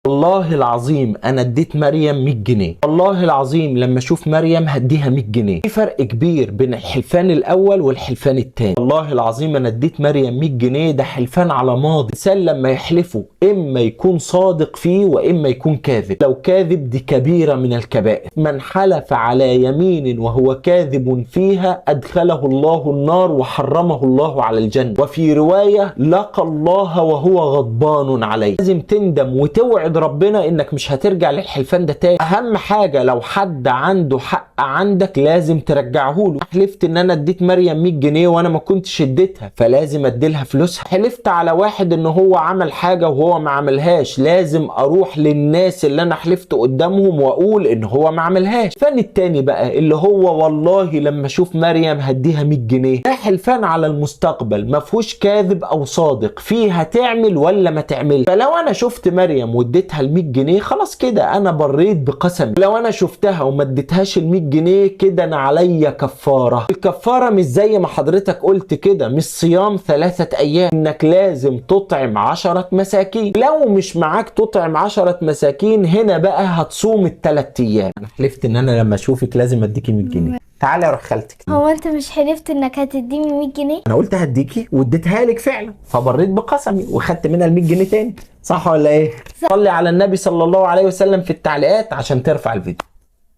والله العظيم انا اديت مريم 100 جنيه، والله العظيم لما اشوف مريم هديها 100 جنيه. في فرق كبير بين الحلفان الاول والحلفان الثاني. والله العظيم انا اديت مريم 100 جنيه ده حلفان على ماضي. الانسان لما يحلفه اما يكون صادق فيه واما يكون كاذب. لو كاذب دي كبيرة من الكبائر. من حلف على يمين وهو كاذب فيها ادخله الله النار وحرمه الله على الجنة. وفي رواية لقى الله وهو غضبان عليه. لازم تندم وتوعد ربنا انك مش هترجع للحلفان ده تاني. اهم حاجة لو حد عنده حق عندك لازم ترجعه له. حلفت ان انا اديت مريم 100 جنيه وانا ما كنتش اديتها، فلازم اديلها فلوسها. حلفت على واحد ان هو عمل حاجة وهو ما عملهاش، لازم اروح للناس اللي انا حلفت قدامهم واقول ان هو ما عملهاش. الفن التاني بقى اللي هو والله لما اشوف مريم هديها 100 جنيه، ده حلفان على المستقبل ما فيهوش كاذب او صادق، فيه هتعمل ولا ما تعمل. فلو انا شفت مريم واديتها ال 100 جنيه خلاص كده انا بريت بقسمي. لو انا شفتها وما اديتهاش ال 100 جنيه كده انا عليا كفارة. الكفارة مش زي ما حضرتك قلت كده، مش صيام 3 ايام، انك لازم تطعم 10 مساكين. لو مش معاك تطعم 10 مساكين هنا بقى هتصوم ال3 ايام. انا حلفت ان انا لما اشوفك لازم اديكي 100 جنيه. تعالي اروح خالتك. هو انت مش حلفت انك هتديني 100 جنيه؟ انا قلت هديكي واديتها لك فعلا، فبريت بقسمي وخدت منها ال 100 جنيه تاني، صح ولا ايه؟ صح. صلي على النبي صلى الله عليه وسلم في التعليقات عشان ترفع الفيديو.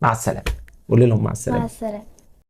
مع السلامة. قولي لهم مع السلامة. مع السلامة.